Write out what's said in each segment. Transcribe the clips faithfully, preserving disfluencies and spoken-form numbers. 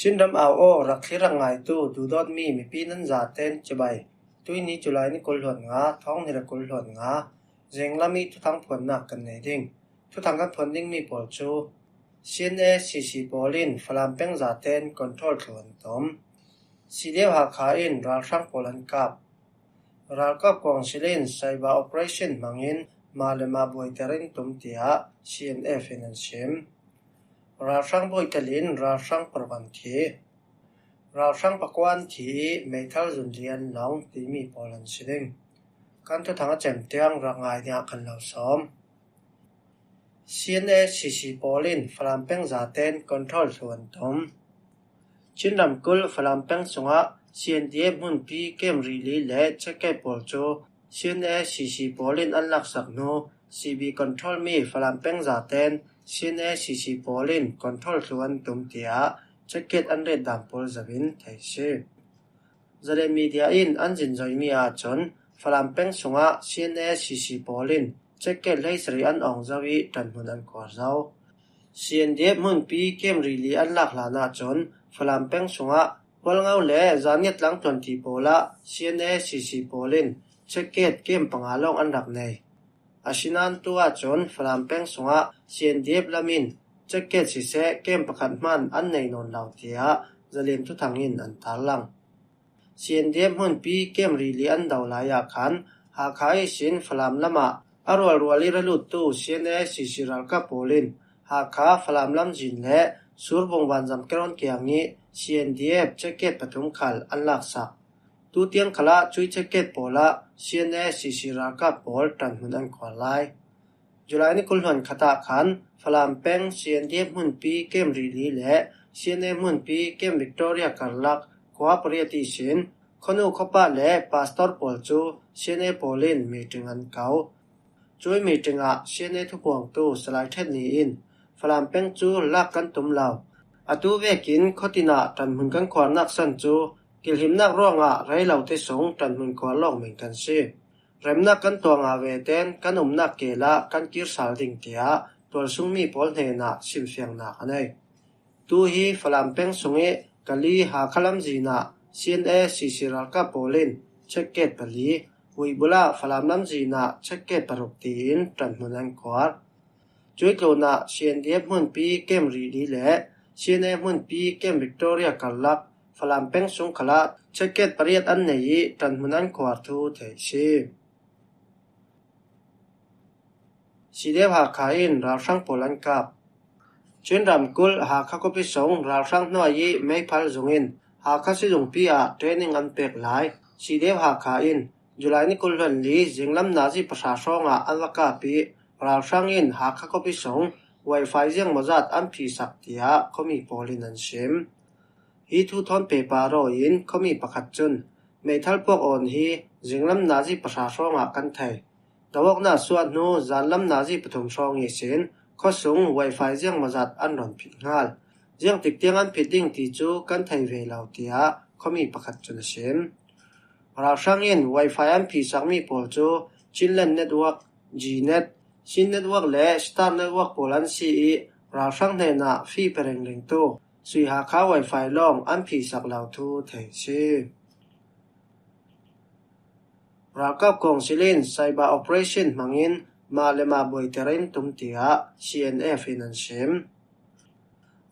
Chin ram au aw, rak thlir rak ngaitu duhdawtmi mipi nan zaten cibai. Tuini July ni kul hluan nga, thawng hnih le kul hluan nga, zinglam i thuthang phuannak kan nei ding. Thuthang kan phuan dingmi pawl cu C N A C C pawl in Falam peng zaten control thluh an tom. C D F Hakha in ralhrang pawl an kap. Ralkap kawngsil in cyber operation hmangin mah le mah buaiter in tum tiah C N F in an sim. Ralhrang buaiter in ralhrang paruk an thi. Ralhrang pakua an thi i meithal zun li an long timi pawl an si ding. Kan thuthang a cem tiang rak ngai dingah kan lo sawm. C N A C C pawl in Falam peng zaten control thluh an tom. Chin ramkulh Falam peng sungah C N D F hmunpi kem rili le checkgate pawl cu C N A C C pawl in an laksak hnu C B control mi Falam peng zaten C N A C C pawl in control thluh an tum tiah checkgate an ret dan pawl zoh in thei si. Zalen media in an zin zoimi ahcun Falam peng sungah C N A C C pawl in checkgate hleisarih an awng zo i ṭanhmun an kuar zo. C N D F hmunpi kem rili an lak hlan ahcun Falam peng sungah Hualngo le Zaniat tlang tluan ti pawl ah C N A C C pawl in checkgate kem panga lawng an rak nei. Asinain tu ahcun Falam peng sungah C N D F lam in checkgate siseh kem pakhat hman an nei nawn lo tiah Zalen thuthang in an tarlang. C N D F hmunpi kem rili an do lai ah khan Hakha ihsin Falam lamah a rualrual i ra luttu C N A C C ralkap pawl in Hakha Falam lamzin le Surbung vanzam kerawn kiang i C N D F checkgate pathum khal an laksak. Tutiang khalah cui checkgate pawl ah C N A C C ralkap pawl ṭanhmun an kuar lai. July ni kul hluan khat ah khan Falam peng C N D F hmunpi kem rili le C N A hmunpi kem Victoria karlak khua pariat ihsin khuanu khuapa le pastor pawl cu C N A pawl in meeting an ko. Cui meeting ah C N A thupuangtu Salai Ṭhet Ni in Falam peng cu lak kan tum lo. Atu vekin khuatin ah ṭanhmun kan khuarnak san cu kilhimnak ruangah rei lo te sung ṭanhmun khuar lawng men kan si. Remnak kan tuah ngah ve tein kan umnak kel ah kan kir sal ding, tiah tualsungmi pawl hnenah simfiangnak a nei. Tu hi Falam peng sung i Kali Hakha lamzin ah C N A C C ralkap pawl in checkgate pali, Uibul ah Falam lamzin ah checkgate paruk tiin ṭanhmun an kuar. Cui tlunah C N D F hmunpi kem rili le C N A hmunpi kem Victoria karlak Falam peng sung khalah checkgate pariat an nei i ṭanhmun an kuar thu theih si. C D F Hakha in ralhrang pawl an kap. Chin ramkulh Hakha khuapi sung ralhrang hnuai i meiphal zung in Hakha sizungpi ah training an pek lai. C D F Hakha in July ni kul hluan li zinglam nazi pahra hrawngah an va kap i ralhrang in Hakha khuapi sung Wi-Fi ziangmawzat an phihsak tiah khuami pawl in an sim. Hi thu thawn pehpar aw in khuami pakhat cun meithal puak awn hi zinglam nazi pahra hrawngah kan thei. Dawknak suah hnu zanlam nazi pathum hrawng ihsin khuasung Wi-Fi ziangmawzat an rawn phit hngal. Ziangtik tiang an phit ding ti cu kan thei ve lo, tiah khuami pakhat cun a sim. Ralhrang in Wi-Fi an phihsakmi pawl cu Chinland Network, G net, Chin Network le Star Network pawl an si i ralhrang hnenah fee pe ringringtu Sui Hakha Wi-Fi lawng an phihsak lo thu theih si. Ralkap kawngsil in cyber operation hmangin mah le mah buaiter in tum tiah C N F in an sim.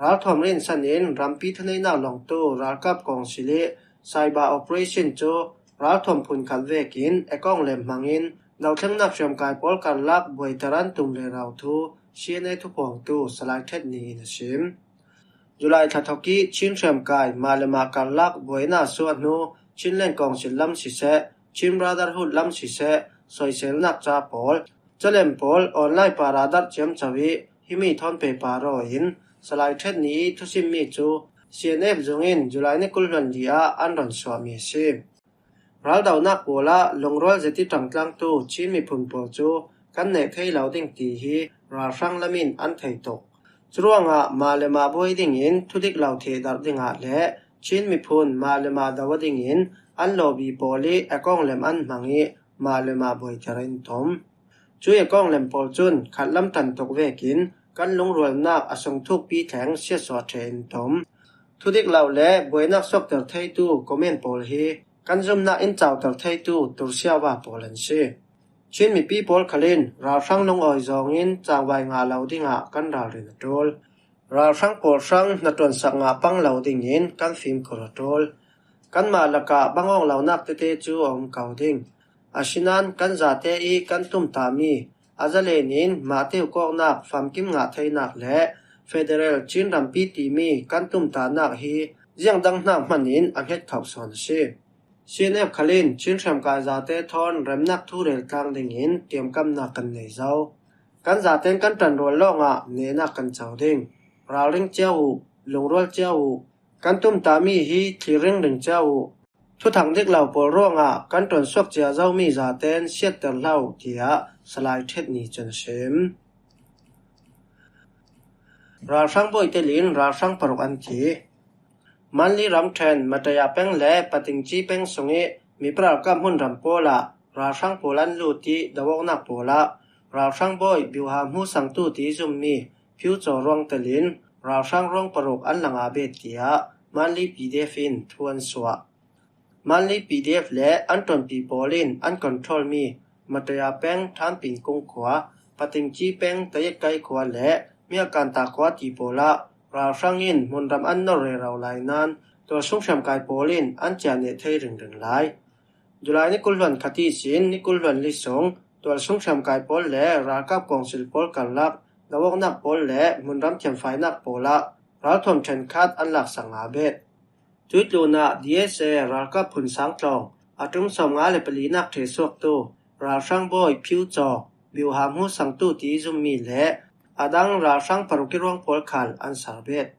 Ralthuam rinsan in rampi thuneihnak lawngtu ralkap kawngsil i cyber operation cu ralthuam phun khat vekin account lem hmangin dothlennak hriamkai pawl karlak buaiter an tum rero thu C N A thupuangtu Salai Ṭhet Ni in a sim. July thla thawk i Chin hriamkai mah le mah karlak buaina suah hnu Chinland kawngsil lam siseh, Chin Brotherhood lam siseh, soiselnak ca pawl, calem pawl online para darh ciamco i himi thawn pehpar aw in Salai Ṭhet Ni i thusimmi cu C N F zung in July ni kul hluan li ah an rawn suahmi a si. Raldohnak pawl ah lungrual zet i ṭangtlangtu Chin miphun pawl cu kan neh thei lo ding ti hi ralhrang lam in an thei tuk. Curuangah mah le mah buai dingin thudik lo thehdarh dingah le Chin miphun mah le mah do a dingin an lobby pawl i account lem an hmang i mah le mah buaiter in tum. Cui account lem pawl cun khatlam ṭan tuk vekin kan lungrualnak a sung thukpi thleng siatsuah ṭheh in tum. Thudik lo le buainak suakter theitu comment pawl hi kan zumna in cauter theitu tursiava pawl an si. Chin mipi pawl khalin ralhrang lungawi zawngin cangvai ngah lo dingah kan ralrin a ṭul. Ralhrang pawl hrang hnaṭuansak ngah pang lo dingin kan fimkhur a ṭul. Kanmah lakah bangawk lonak tete cu a um ko ding. Asinain kan zate i kan tumtahmi a zalen in mahte kawknak famkim ngah theinak le federal Chin rampi timi kan tumtahnak hi ziang dang hna hmanin a hnget khauh sawn a si. C N F khalin Chin hriamkai zate thawn remnak thu rel tlang dingin tiamkamnak kan nei zo. Kan zaten kan ṭanrual lawngah nehnak kan co ding. Ralring cio uh, lungrual cio uh, kan tumtahmi hi thlir ringring cio uh. Thuthang dik lo pawl ruangah kan ṭuansuak cia zomi zaten siatter hlah uh, tiah Salai Ṭhet Ni cun a sim. Ralhrang bawi telin ralhrang paruk an thi. Manli ramṭhen Mataya peng le Patingci peng sungih mipa ralkap hmunram pawlah ralhrang pawl an lut i doawknak pawlah ralhrang bawi Biuha Hmu Sangtu ti zummi Phiu Caw ruang telin ralhrang ruang paruk an la ngah bet, tiah Manli P D F in thu an suah. Manli P D F le an ṭuanpi pawl in an controlmi Mataya peng Thampin Kung khua, Patingci peng Tayetkai khua le Miakanta khua ti pawlah ralhrang in hmunram an nor rero lai nain tualsung hriamkai pawl in an ciah neh thei ringring lai. July ni kul hluan khat ihsin ni kul hluan li sung tualsung hriamkai pawl le ralkap kawngsil pawl karlak doawknak pawl le hmunram thiamfainak pawlah ralthuam ṭhenkhat an laksak ngah bet. Tuitlun ah D S A ralkap phun sangtlawng a ṭum sawmnga le palinak ṭhehsuaktu ralhrang bawi Phiu Caw, Biuha Hmu Sangtu ti zummi le a dang ralhrang paruk i ruang pawl khal an sarbet.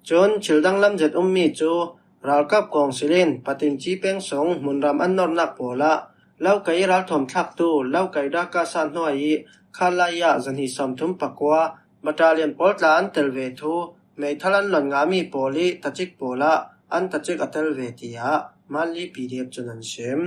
Cun thil danglam zet ummi cu ralkap kawngsil in Patingci peng sung hmunram an nornak pawlah lokai i ralthuam thlaktu lokai daka sa hnuai i khalai ah zahnih sawmthum pakua battalion pawl tla an tel ve thu meithal an lon ngahmi pawl i tacik pawlah an tacik a tel ve, tiah Manli P D F cun an sim.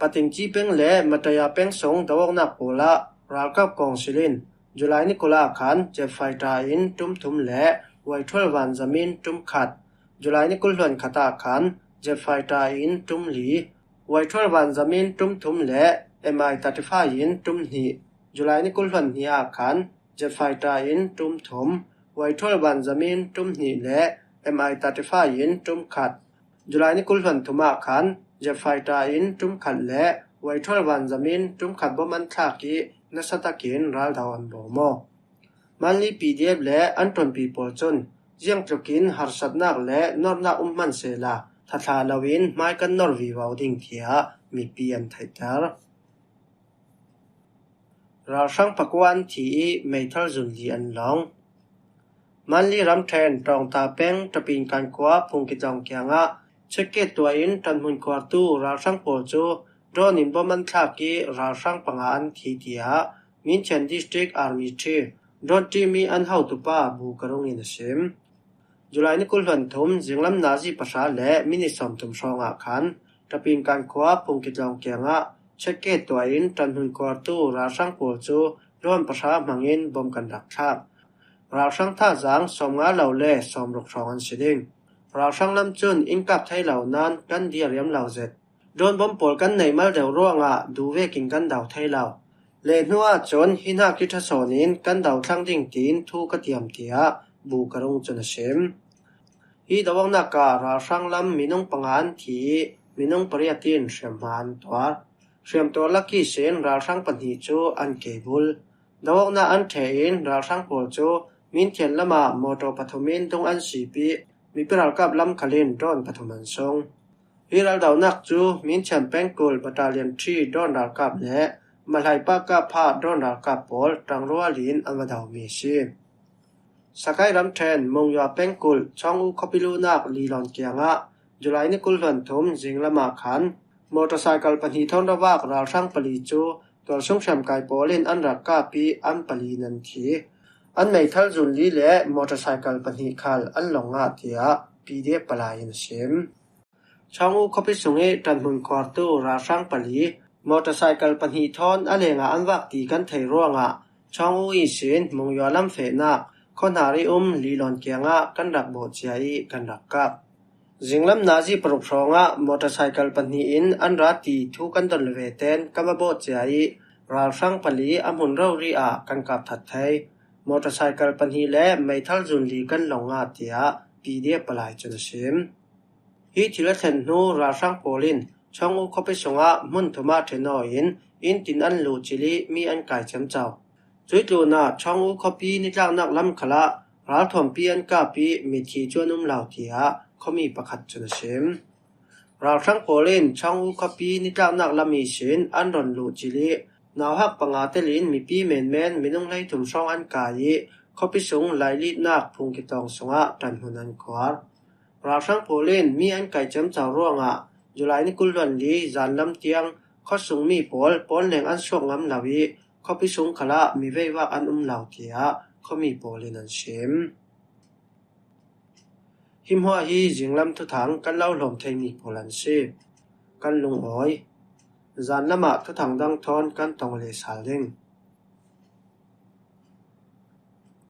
Patingci peng le Mataya peng sung doawknak pawlah ralkap kawngsil in July ni kul ah khan jet fighter in ṭum thum le Y twelve vanzam in ṭum khat, July ni kul hluan khat ah khan jet fighter in ṭum li, Y twelve vanzam in ṭum thum le M I thirty-five in ṭum hnih, July ni kul hluan hnih ah khan jet fighter in ṭum thum, Y twelve vanzam in ṭum hnih le M I thirty-five in ṭum khat, July ni kul hluan thum ah khan jet fighter in ṭum khat le Y twelve vanzam in ṭum khat bom an thlak i nasa takin raldo an bawm aw. Manli P D F le an ṭuanpi pawl cun ziangtlukin harsatnak le nornak um hman sehla thathla loin hmai kan nor vivo ding, tiah mipi an theihter. Ralhrang pakua an thi i meithal zun li an lawng. Manli ramṭhen Ṭawngta peng Ṭapin Kan khua Phungkitlawng kiangah checkgate tuah in ṭanhmun khuartu ralhrang pawl cu drone in bom an thlak i ralhrang panga an thi, tiah Minchian District Army Chief, drone team i an hotupa Bu Ka Rung in a sim. July ni kul hluan thum zinglam nazi pahra le minit sawmthum hrawngah khan Ṭapin Kan khua Phungkitlawng kiangah checkgate tuah in ṭanhmun khuartu ralhrang pawl cu drone pahra hmangin bom kan rak thlak. Ralhrang thazaang sawmnga lo le sawmruk hrawng an si ding. Ralhrang lam cun in kap thei lo nain kan diariam lo zet. Drone bom pawl kan nei mal deuh ruangah duh vekin kan do thei lo. Le hnu ahcun hi hna kitha sawn in kan do thlang ding tiin thu ka tiam, tiah Bu Ka Rung cun a sim. Hi doawknak ah ralhrang lam minung panga an thi i minung pariat in hriamhma an tuar. Hriamtuar lak ihsin ralhrang pahnih cu an kei bul. Doawknak an ṭheh in ralhrang pawl cu Minchian lamah motor pathum in dung an sip i mipi ralkap lam khalin drone pathum an sung. Hi raldonak cu Minchian pengkulh Battalion three drone ralkap le Mahlai pakah phah drone ralkap pawl ṭangrual in an va domi a si. Sakai ramṭhen Monywa pengkulh Chawng U khuapi luhnak Lilawn kiangah July ni kul hluan thum zinglam ah khan motorcycle pahnih thawn ravak ralhrang pali cu tualsung hriamkai pawl in an rak kap i an pali in an thi. An meithal zun li le motorcycle pahnih khal an lawng ngah, tiah P D F palai in a sim. Chawng U khuapi sung i ṭanhmun khuartu ralhrang pali motorcycle pahnih thawn a lengah an vak ti kan theih ruangah Chawng U ihsin Monywa lam fehnak Khuahnari um Lilawn kiangah kan rak bawh cia i kan rak kap. Zinglam nazi paruk hrawngah motorcycle pahnih in an ra ti thu kan don le ve ten kan va bawh cia i ralhrang pali a hmun rori ah kan kap that thei. Motorcycle pahnih le meithal zun li kan lawng nga, tiah P D F palai cun a sim. Hi thil a thlen hnu ralhrang pawl in Chawng U khuapi sungah hmun thum ah ṭhen aw in inn tin an luh cil i mi an kai ciamco. Cuih tlunah Chawng U khuapi nitlaknak lam khalah ralthuampi an kap i mithi cu an um lo, tiah khuami pakhat cun a sim. Ralhrang pawl in Chawng U khuapi nitlaknak lam ihsin an rawn luh cil i nauhak panga telin mipi menmen minung hleithum hrawng an kai i khuapi sung lailitnak phungkitawng sungah ṭanhmun an khuar. Ralhrang pawl in mi an kai ciamco ruangah July ni kul hluan li zanlam tiang khuasung mi pawl pawn leng an suak ngam lo i khuapi sung khalah mi veivak an um lo, tiah khuami pawl in an sim. Hi hmuah hi zinglam thuthang kan lo hlawm theimi pawl an si. Kan lungawi. Zanlam ah thuthang dang thawn kan tong le sal ding.